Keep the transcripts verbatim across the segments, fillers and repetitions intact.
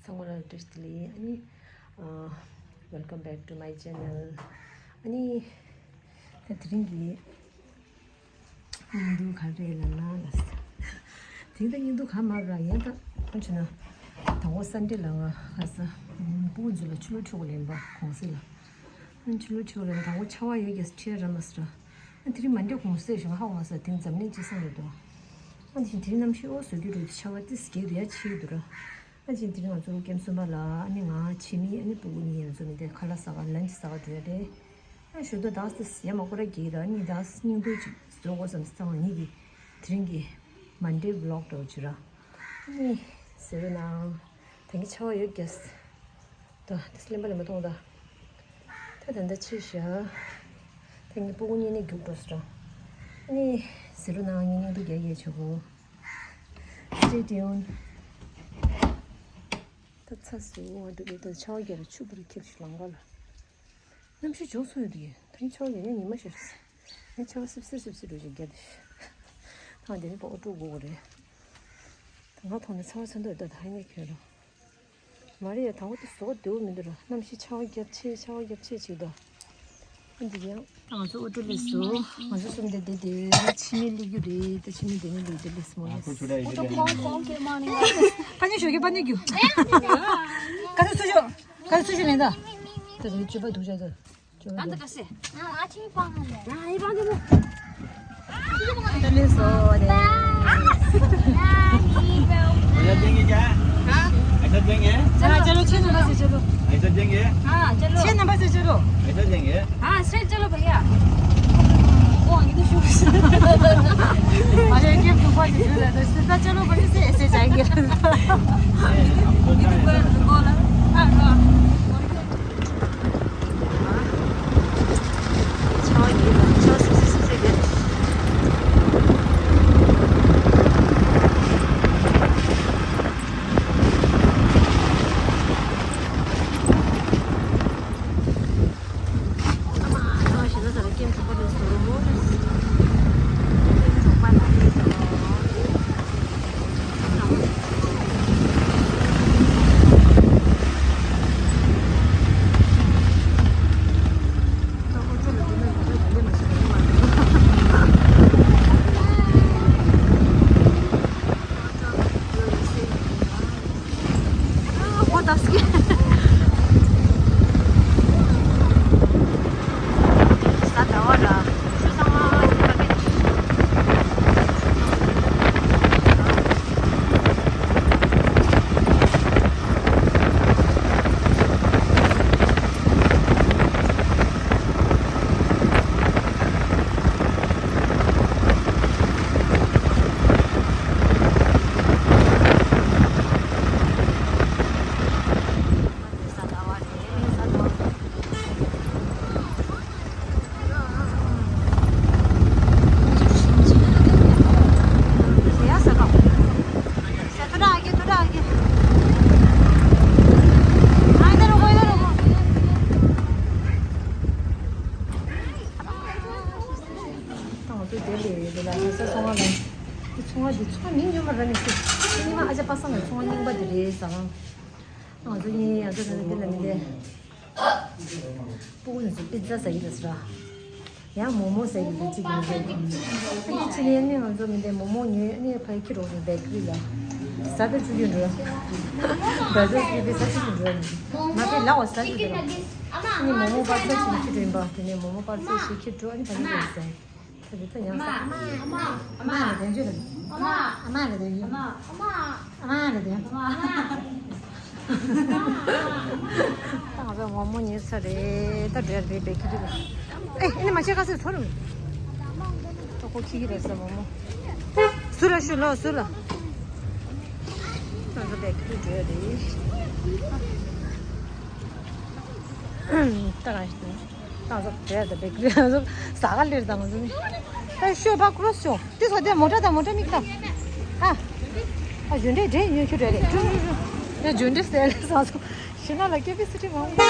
ཚང་མ་ལ་བཀྲ་ཤིས་བདེ་ལེགས། ཨ་ནི། ཨ། Welcome back to my channel. ཨ་ནི། ད་དེ་རིང་གི་བརྙན་ཐུང་ག་རེ་ལབ་ན་ལ། དེ་ད་བརྙན་ཐུང་ག་མ་ར་ཡང་ད་ཁོ་ཆུ་ན། དང་པོ་སན་ཌེ་ལ་ང་ཁ་ས་སྤུ་གུ་ཚོ་ལ་ཆུ་ལོག་ཆུ་གོ་ལེན་པ་གོང་སེ་ལ། ཨ་ནི་ཆུ་ལོག་ཆུ་གོ་ལེན་དང་པོ་ཆར་པ་ཡོད་ཀྱི་ཁྲིད་ར་མ་སི་ར། ཨ་དེ་རིང་མན་ཌེ་གོང་སེ་ཞིག་ཧ་གོ་མ་སོང་། དེ་རིང་འཛམ་གླིང་སྤྱི་བསང་རེད་འདུག་ཨ་དེ་བཞིན་དེ་རིང་གནམ་གཤིས་ཨོ་བཟོ་རྒྱུ་འགྲོ་དུས་ཆར་པ་ཏིས་རྒྱས་འདུག་ཡ་ཆེ་འདུག་ར། ཨ་ཅིན་དེ་རིང་ང་ཚོ་ཀེམ་གསུམ་པ་ལ་ཨ་ནི་ང་ཆེ་མི་ཨ་ནི་སྤུ་གུ་གཉིས་ང་ཚོ་མི་དེ་ཁ་ལག་ཟ་ག་ལན་ཆི་ཟ་ག་འགྲོ་ཡ་རེད། ཨ་ཞོ་ད་དག་སི་ཡ་མ་ཀོ་ར་གི་ར་ཨ་ནི་དག་སི་སྙིང་དོན་ཅིག་བཟོ་དགོས་བསམ་སི་ཙང་ང་གཉིས་ཀྱི་དེ་རིང་གི་མན་ཌེ་ཝི་ལོག་འགྲོ་ཅི་ར། ཨ་ནི་ཟེར་རོ་ན་ད་གི་ཆར་པ་ཡོད་རྒྱས། ད་དེ་སི་ལེན་པ་ལེན་པ་གཏོང་ད། ད་ད་ད་ཆི་ཤ། ད་ངའི་སྤུ་གུ་གཉིས་ནི་རྒྱུགས་འགྲོ་སི་ར། ཨ་ནི་ཟེར་རོ་ན་ངའི་སྙིང་དོན་རྒྱ་ཡས་ཆོག་གོ། Stay tuned. ད་ཚ་སུ་འོང་འདུག་ད་ཆར་པ་རྒྱག་རེ་ཆུ་བུར་ཁེབས་ཤིག་ལང་ག་ལ། གནམ་གཤིས་འཇོག་སོང་ཡོད་དུ་ཡིན། ད་རིང་ཆར་པ་རྒྱག་ཉིན་ཉི་མ་ཤར། ངས་ཆར་པ་སིབ་སིབ་སིབ་སིབ་འགྲོ་ཞིག་རྒྱག་དུ། ཐང་དེ་ནི་པ་ཨོ་ཀྲུག་གོ་གོ་རེད། ད་ང་ཐོག་ནས་ཚ་བ་ཚ་འདོད་ད་ད་ཧ་ཉེ་ཁྱོད་རང་། མ་རེད་ཡ། དང་པོ་དེ་བཟོ་བདེ་བོ་མི་འདུག་ར། གནམ་གཤིས་ཆར་པ་རྒྱབ་ཆེ་ཆར་པ་རྒྱབ་ཆེ་བྱེད་དོ། ཨ་འདི་ཡང་། ང་ཚོ་ཨོ་ཏོ་སླེབས་སོང་། ང་ཚོ་གསུམ་དེ་བསྡད་དེ་ཕྱི་མི་སླེབས་རྒྱུ་རེད། ད་ཕྱི་མི་དེ་ནས་སླེབས་དེ་སླེབས་སོང་། ཨོ་ཏོ་ཁོང་ཁོང་གེ་མ་ནི་ང་། ཕ་ཉེ་ཞོགས་ཀྱི་ཕ་ཉེ་རྒྱུ། ག་ཚོད་སུ་ཞོག་ག་ཚོད་སུ་ཞོག་ལེན་ད། ད་དེ་སྤྱོད་པ་སྡུག་ཅག་ད། ཨ་ད་ག་སེ། ང་ང་ཆིང་པང་ལེ། ང་ཡི་པང་དེ་མོ། ད་ལེ་སོ་རེད། ऐसा देंगे क्या? हाँ? ऐसा देंगे? हाँ, चलो, छह नंबर से चलो। ऐसा देंगे? हाँ, चलो। छह नंबर से चलो। ऐसा देंगे? हाँ, स्ट्रेट चलो भैया। वो आगे तो शुरू से। अरे, ये तो सीधा चलो, बड़े से ऐसे जाएंगे। ये तो बोला। हाँ, हाँ। ད་ང་ཚོ་དེ་ལས་ཡོད་དེ་ལ་ལྷ་ས་ཚོང་ཁང་ལ། འདི་ཚོང་ཁང་འདི་ཚོང་ཁང་མིང་ཉོ་མ་ར་མི་ཤེས། འདི་ཉི་མ་ཨ་ཅག་པ་སངས་ལ་ཚོང་ཁང་རྙིང་པ་དེ་རེད་ཟེར། ང་ཚོ་གཉིས་ང་ཚོ་ནང་འདི་ལ་མི་བསྡད། སྤུ་གུ་ནི་ཚོ་པི་ཛ་ཟ་ཡི་ལ་ཟེར། ཡང་མོག་མོག་ཟ་ཡི་ལ་གཅིག་མི་བསྡད། ཨ་ནི་ཕྱི་ནས་ནི་ང་ཚོ་མི་བསྡད། མོག་མོག་ཉོས། ཨ་ནི་ཕ་གི་ཁྱི་རོགས་ནས་བེ་ཀ་རི་ལ་ཟ་ད་བཅུག་གི་འགྲོ། བྲ་ཛར་སི་གི་བེ་ཟ་བཅུག་གི་འགྲོ། མ་ཕེ་ལ་བ་ཟ་གི་འགྲོ། ཨ་ནི་མོག་མོག་པར་ཚོ་ཞིག་ཁྱི་འགྲོ་ཡིན་པ། དེ་ནས་མོག་མོག་པར་ཚོ་ཞིག་ཁྱི་འགྲོ། ཨ་ནི་ཕ་གི་རོགས་ཟ། ད་དེ་ཚོ་ཡང་ས། ཨ་མ་ལ་དོན་བརྗོད་ལ། ཨ་མ་ལ་དོན་བརྗོད། ཨ་མ་ལ་དོན། ད་ང་ཚོ་མོག་མོག་ཉོས་ཚར་རེད། ད་འགྲོ་ཡ་རེད། བེ་ཀ་རི་ལ། ཨེ་ཨེ་ནི་མ་བྱེད་ག་ཚོད་ཚོར། ད་ཁོ་ཁྱི་གི་རེད་ཟེར་མོག་མོག་སུ་ལ་ཞུ་ལོ་སུ་ལ། ད་ང་ཚོ་བེ་ཀ་རི་འགྲོ་ཡ་རེད། ད་ག་ཞིག་ད་ང་ཚོ་བྲེལ་ད་བེ་ཀ་རི་ང་ཚོ་ཟ་ག་ལེར་ད་ང་ཚོ་ནི། ད་ཤོད་པ་ཀྲོ་སི་ཤོད། དེ་ཚོ་དེ་མོ་ཊ་དང་མོ་ཊ་མིག་ད། ཨ། ཨ་ཇོན་ཏེ་འདྲེ་ཉོ་ཁྱོད་འདྲེ་རེད། ཀྲུ་ཀྲུ་ཀྲུ། ཡ་ཇོན་ཏེ་སེ་ལ་ཟ་སོ། ཤི་ན་ལ་ཀེ་པི་སི་ཊི་མང་པོ།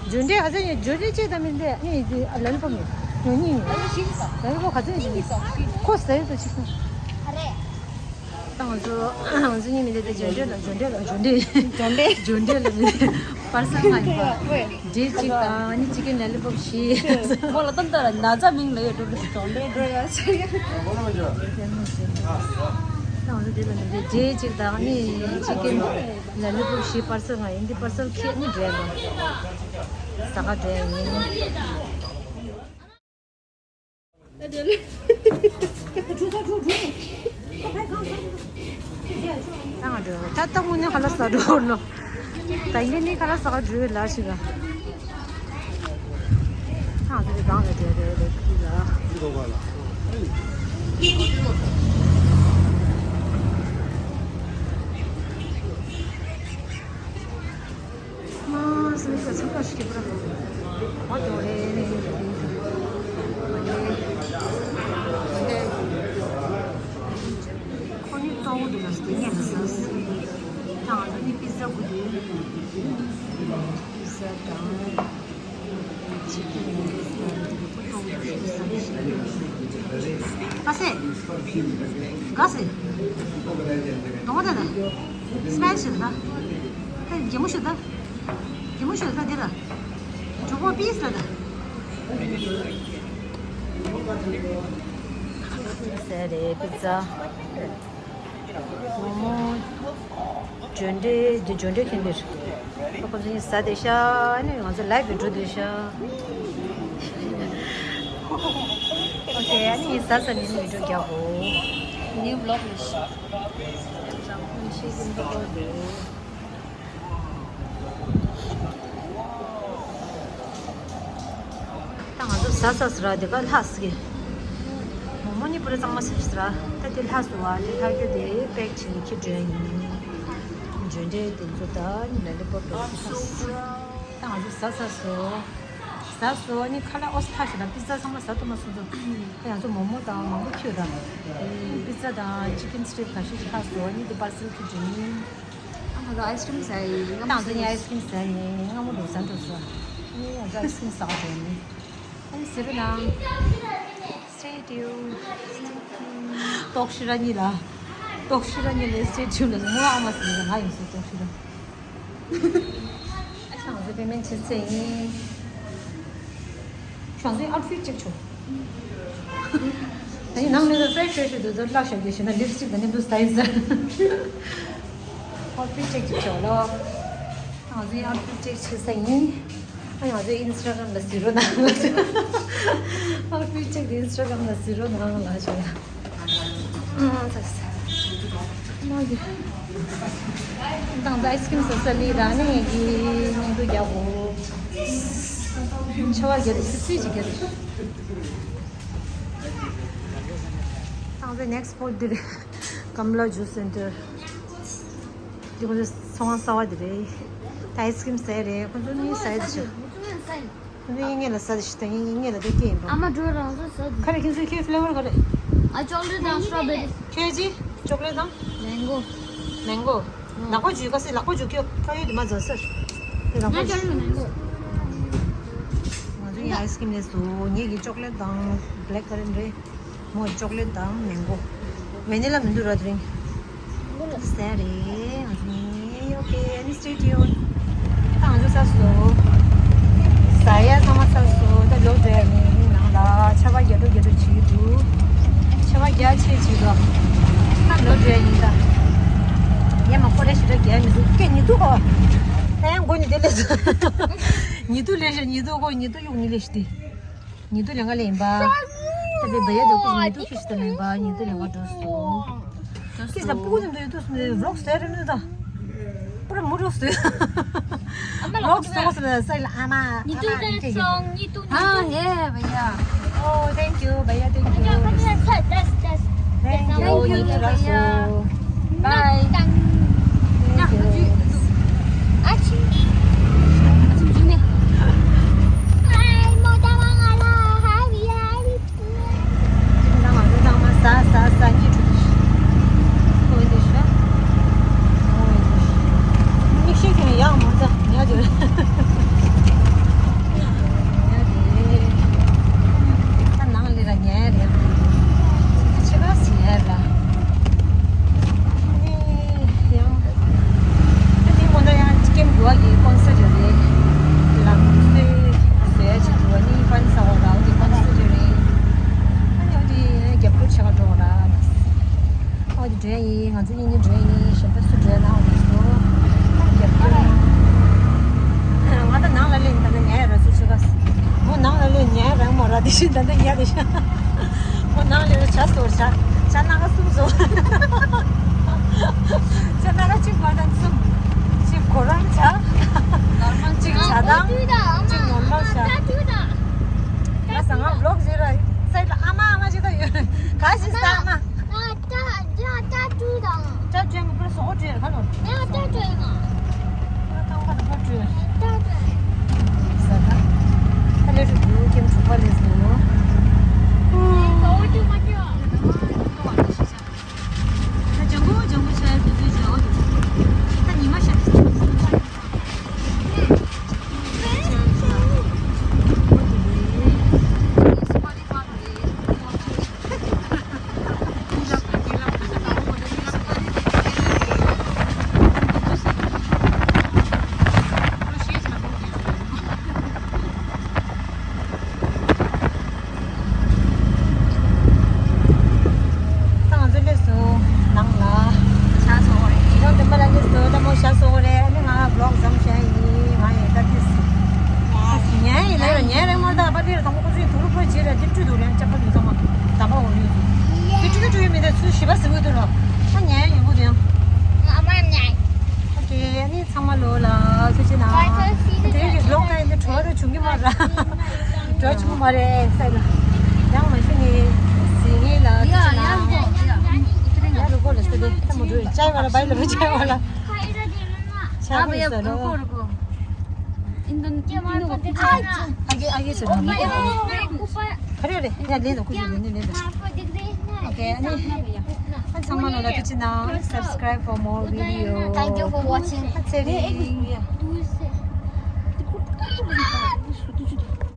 ཇོན་ཏེ་ག་ཚོད་ཉོ། ཇོན་ཏེ་གཅིག་དང་མི་འདྲ་ནི་དེ་ལ་ལི་པོབ་ཉོ། ཉོ་གཉིས་ཉོ། ལ་ལི་པོབ་ག་ཚོད་ཉོ། ཁོ་ཟེར་དུ་ཆིག་སྟོང་། ད་ ང་ཚོ་ང་ཚོ་གཉིས་མི་འདི་དེ་འབྱོར་འབྲས་ལ་འབྱོར་འབྲས་ལ་འབྱོར་འབྲས་འབྱོར་འབྲས་ལ་འབྱོར་འབྲས་ལ་མི་འདི་པར་སེལ་ང་ཡིན་པ། འབྲས་གཅིག་དང་ཨ་ནི་ཅི་ཀན་ལ་ལི་པོབ་བཞི། མོ་ལ་ཏན་ཏན་ན་ཚ་མིང་ལ་ཡོད་འགྲོ་གི་འབྱོར་འབྲས་འགྲོ་ཡ་ཟེར་ཡ། ང་ཚོ་འདི་ལ་མི་འདི་འབྲས་གཅིག་དང་ཨ་ནི་ཅི་ཀན་ལ་ལི་པོབ་བཞི་པར་སེལ་ང་ཡིན། འདི་པར་སེལ་ཁྱེད་ནི་འབྲས་ལ་ཟ་ག་འབྲས་ཡིན། ད་ང་འགྲོ། ད་ལྟ་དངོས་གནས་ཁ་ལག་ཟ་འགྲོ་ནོ། ད་ཡིན་ནི་ཁ་ལག་ཟ་འགྲོ་ལ་ཞིག་ལ། ང་ཚོ་གི་སྒང་ལ་འགྲོ་འགྲོ་འགྲོ་ཁུལ་ལ། མ་སི་ལི་ཀ་ཚང་ཀ་ཤི་པ་ར། ཨ་དོ་རེ་ནེ་ཡོད་དེ། ཁོ་ནི་ཏོག་འདུག་ལ་སྟེ་ཉན་ས། ད་ང་ཚོ་ནི་པི་ཛ་གུ་དེ། པི་ཛ་དང་། ཅི་ཀེན་ནི་ཏོག་འདུག་ས། ཨ་སེ། ག་སེ། དོང་ད་ད། སྨན་ཞིག་ད། ད་རྒྱལ་མོ་ཞིག་ད། རྒྱལ་མོ་ཞིག་ད་འདི་ལ། ཇོ་བོ་པིས་ལ་ད། ཟེར་རེད་པི་ཛ། མོ་མོ། འབྱོར་འབྲས་འདི་འབྱོར་འབྲས་ཁྱེར་འདིར། ཁོ་ཚོ་གཉིས་ཟ་བསྡད་ཤག་ཨ་ནི་ང་ཚོ་ལའིབ་བི་འགྲོ་བསྡད་ཤག་ཨོ་ཁེ། ཨ་ནི་ཟ་ས་ནི་ནི་བི་ཌིའོ་རྒྱག་གོ། ནི་བི་ལོག་ནི་ཤག་ཤེས་ཀྱི་འདུག་གོ། ད་ང་ཚོ་ཟ་ཟ་ཟ་ར་དེ་ག་ལྷག་ཟེར་གི། མོག་མོག་གཉིས་པོ་རེ་གཙང་མ་ཟེར་ཟ་ར། ད་དེ་ལྷག་སོང་བ། དེ་ལྷག་རྒྱུ་དེ་པེག་བྱས་ནས་ཁྱེར་འགྲོ་ཡ་ཡིན། འབྱོར་འབྲས་དེ་ཚོ་ད་ནི་ལ་ལི་པོབ་ལ་ལྷག་སོང་། ད་ང་ཚོ་ཟ་ཟ་སོང་། ཟ་སོང་ནི་ཁ་ལག་ཨོ་ས་ཐག་ཞིག་ལ་པི་ཛ་ཚང་མ་ཟ་ཐུབ་མ་སོང་ཙང་། ད་ང་ཚོ་མོག་མོག་དང་མང་པོ་ཁྱེར་ད། པི་ཛ་དང་ཅི་ཀེན་སི་ཊིག་ཁ་ཤས་ཤིག་ལྷག་སོང་ནི་དེ་པར་སེལ་ཁྱེར་འགྲོ་ཡིན། ཨ་ང་ཚོ་ཨའི་སི་ཀྲིམ་ཟ་ཡིན། ང་ཚོ་ནི་ཨའི་སི་ཀྲིམ་ཟ་ཡིན། སྔ་མོ་འགྲོ་ཟ་འགྲོ་ཟ། ནི་ང་ཚོ་ཨའི་སི་ཀྲིམ་ཟ་ག་འགྲོ་ཡིན། ཨ་ནི་ཟེར་རོ་ན། Stay tuned. Stay tuned. ཏོག་ཤི་ར་གཉིས་ལ། ཏོག་ཤི་ར་གཉིས་ལ་stay tuned ལ་མོ་ཨ་མ་ཟེར་ན་ང་ཡིན་ཟེར་ཏོག་ཤི་ར། ཨ་ང་ཚོ་པེ་མེན་བྱེད་ཚེ་ཡིན། ཁྱོད་ཚོའི་ཨའུ་ཊི་ཕིཊ་ཅིག་བྱོས། ད་ནི་ནང་ནས་ད་ཕེ་ཤི་ཕེ་ཤི་དུ་ཚོ་ལག་ཤ་རྒྱས་ཤིག་ན་ལིབ་སི་ཊིག་དང་ནི་འདུག་སྟ་ཡིན་ཟེར། ཨའུ་ཊི་ཕིཊ་ཅིག་ཅིག་བྱོས་ལོ། ང་ཚོའི་ཨའུ་ཊི་ཕིཊ་ཅིག་བྱེད་ས་ཡིན། ཨ་ང་ཚོའི་ཨིན་སི་ཊ་གྷ་རམ་ལ་གཟིགས་རོགས་གནང་ལ། ཨའུ་ཊི་ཕིཊ་ཅིག་ཨིན་སི་ཊ་གྷ་རམ་ལ་གཟིགས་རོགས་གནང་ལ་ཞུ་ཡ། ཨང་ཚ་ཚ། མ་གི། དང་ཨའི་སི་ཀྲིམ་ཟ་ས་ལི་ར་ནི་གི་ཉིན་དུ་རྒྱག་གོ། ཆེ་བ་རྒྱ་དུ་སི་སི་ཅི་རྒྱ་དུ། དང་ནེག་སི་སི་པོཊ་འདི་རེད། ཀམ་ལ་ཇུ་སི་སེན་ཊར། འདི་ཁོ་ཚོ་ཚོང་ཁང་གསར་བ་འདི་རེད། ད་ཨའི་སི་ཀྲིམ་ཟས་རེད། ཁོ་ཚོ་གཉིས་ཟས་ཟེར་ཤག་ཁོ་ཚོ་གཉིས་ངེད་ལ་ཟ་ཟེར་ཤག་ད་ངེད་ངེད་ལ་ད་སྐྱེས་ཡིན་པ། ཨ་མ་འགྲོ་རང་ཚོ་ཟ་དུས། ཁ་རེ་ཁྱེད་ཚོའི་ཁྱོད་ཕི་ལེ་ཝར་ག་རེ། ཨ་ཅོག་ལེ་ཊི་དང་སི་ཊོ་བེ་རི། ཁྱོད་ཅི། ཅོག་ལེ་ཊི་དང་། མེང་གོ། མེང་གོ། ལག་པ་འཇུ་ག་སི་ལག་པ་འཇུ་ཁྱོད་ཁ་ཡོད་དུ་མ་ཟ་ཟེར། དེ་ལག་པ་ང་ཅོག་ལེ་ཊི་མེང་གོ། ང་ཚོ་ཡིན་ཨའི་སི་ཀྲིམ་ལས་སུ་ངེད་ཀྱི་ཅོག་ལེ་ཊི་དང་བྷེ་ལེག་ཀ་རན་རེད། མོ་ཅོག་ལེ་ཊི་དང་མེང་གོ། ཝེ་ནི་ལ་མི་འདུག་ར་དེ་རིང་། ཟས་རེད་ང་ཚོ་ནི། ཨོ་ཁེ། ཨ་ནི་stay tuned. ད་ང་ཚོ་ཚར་སོང་། ཟ་ཡ་ཚང་མ་ཚར་སོང་། ད་ལོག་འགྲོ་ཡ་ནི་ནང་ལ་ཆར་པ་རྒྱག་འགྲོ་རྒྱག་འགྲོ་བྱེད་ཀྱི་འདུག་ཆར་པ་རྒྱག་ཆེ་བྱེད་འགྲོ། ད་ལོག་འགྲོ་ཡ་ཡིན་ད། ངས་མ་ཁོ་རེ་ཞིག་ར་རྒྱག་མི་འདུག་སྐད་ཉི་གདུག་གོ། ད་ཡང་མགོ་ནི་དེ་ལས་སོ། ཉི་གདུག་ལས་ཤ་ཉི་གདུག་གོ། ཉི་གདུག་གཡུག་ནི་ལས་ཤི་དེ། ཉི་གདུག་ལས་ང་ལས་ཡིན་པ། ད་བེ་བ་ཡ་དུ་ཀུ་ཉི་གདུག་ཁྱི་ཤི་ད་ལས་ཡིན་པ། ཉི་གདུག་ལས་ང་འགྲོ་སོང་། ཁྱི་ད་སྤུ་གུ་དུ་ཡོད་དུ་སོང་ནས་རོགས་ཟེར་རེ་མི་འདུག་ད། པུ་ར་མུ་རོགས་ཟེར། རོགས་ཟེར་ཟེར་ལ་ཟེར་ལ་ཨ་མ། ཉི་གདུག་ཨ་མ་ད་སོང་། ཉི་གདུག་ཉི་ཨ་གདུག་ཧེ་བ་ཡ། Oh, thank you, བ་ཡ། Thank you. Thank you. ཉི་གདུག་ར་སོང་། Bye. Thank you. འགྲོ་ཡ་ཡིན། ང་ཚོ་གཉིས་གཉིས་འགྲོ་ཡ་ཡིན། གཞན་པ་སུ་འགྲོ་ཡ་ན་འོ་དེ་ཚོ་ཁ་རྒྱབ་ཀྱི་ཡོད། ང་ད་ནང་ལ་སླེབས་ཡིན། ད་ནི་ཉལ་ཡ་ར་སུ་ཆུ་ཁ་སི་མོ་ནང་ལ་སླེབས་ཉལ་ཡ་རང་མོ་ར་དེ་བཞིན་ད་ནི་ཉལ་དེ་བཞིན་མོ་ནང་སླེབས་ཆ་སོ་ཆ་ཆ་ན་ག་གསུམ་སོ་ཆ་ན་ག་གཅིག་མ་ད་གསུམ་གཅིག་ཁོ་རང་ཆ་གཅིག་ཆ་དང་གཅིག་ནོར་མ་ཆ། ང་ས་ང་བློག་ཟེར་ར་སའི་ལ་ཨ་མ་ཨ་མ་ཅི་ད་ཡོད་ག་ཞིག་ས་ཨ་མ། ཀྲ་ཀྲ་ཀྲུ་དང་། ཀྲ་ཀྲུ་མི་པར་སོགས་ཀྲུ་ཡར་ཁ་ལོ། ཡ་ཀྲ་ཀྲུ་ཡ་ང་། ཀྲ་ཐང་པ་དང་པ་ཀྲུ། ཀྲ་ཀྲུ། ས་ད། ད་ལེ་ཀྲུ་དུ་ཀེམ་ཆུ་པ་ལེ་སུ། ད་ལྗང་གུ་ལྗང་གུ་ཆ་དུ་དུ་ཇ་འོ་དུ། ད་ཉི་མ་ཤར། ད་ང་ཚོ་སླེབས་སོང་ནང་ལ། ཇི་ལྟར་འདོན་པ་ལ་སླེབས་སོང་། ད་མོ་ཞག་སོང་བ་རེད། ཨ་ནི་ང་བློག་བཟང་བྱས་ཡིན། ང་ཡིན་ད་ཐེ་སི། ཉན་ཡིན་ལ་ཡོད་ཉན་རེད་མོ། ད་པ་ལི་ར་དང་པོ་ཁོ་ཚོ་ཡིན་དུ་རུ་ཕོ་བྱེད་ར་དེ་བཀྲུས་འདུག་རེད། ཅ་པ་ལི་ཚང་མ་ད་པ་འོ་ཡོད་དེ་བཀྲུས་ཀྱི་བཀྲུས་ཡོད་མི་འདུག་ཚུལ་ཞི་བ་ཟིན་གི་འདུག་ར། ད་ཉན་ཡོང་གི་འདུག་ཡང་། ཨ་མ་ཉན། ཨོ་ཁེ། ཨ་ནི་ཚང་མ་ལོ་ལ་ཐུགས་རྗེ་གནང་། དེ་རིང་གི་བློག་ད་ཡིན་དེ་བྲོ་བ་རུ་བྱུང་གི་མ་ར། བྲོ་བྱུང་མ་རེད་ས་ལ། ཡང་མ་ཤི་ནི་ཟི་ངེ་ལ་ཐུགས་རྗེ་གནང་། ཡ་རུ་ཁོ་ལ་ས་དེ་ད་མོ་འགྲོ་ཡི་ཅའི་བ་ལ་བའི་ལ་བའི་ཅའི་བ་ལ། ཆ་ཨ་བའི་ས་ལོ། ཨིན་དོན་ཨིན་དོན་ཨ་གེ་ཨ་གེ་ཟེར་ནི། ཁ་རེ་རེ་ཡ་ལེན་དང་ཁུ་ཞིག་ལེན་ནི་ལེན་དང་། ཨོ་ཁེ། ཨ་ནི་ཨ་ཚང་མ་ལོ་ལ་ཐུགས་རྗེ་གནང་། Subscribe for more video. Thank you for watching. ཨ་ཚེ་རིང་།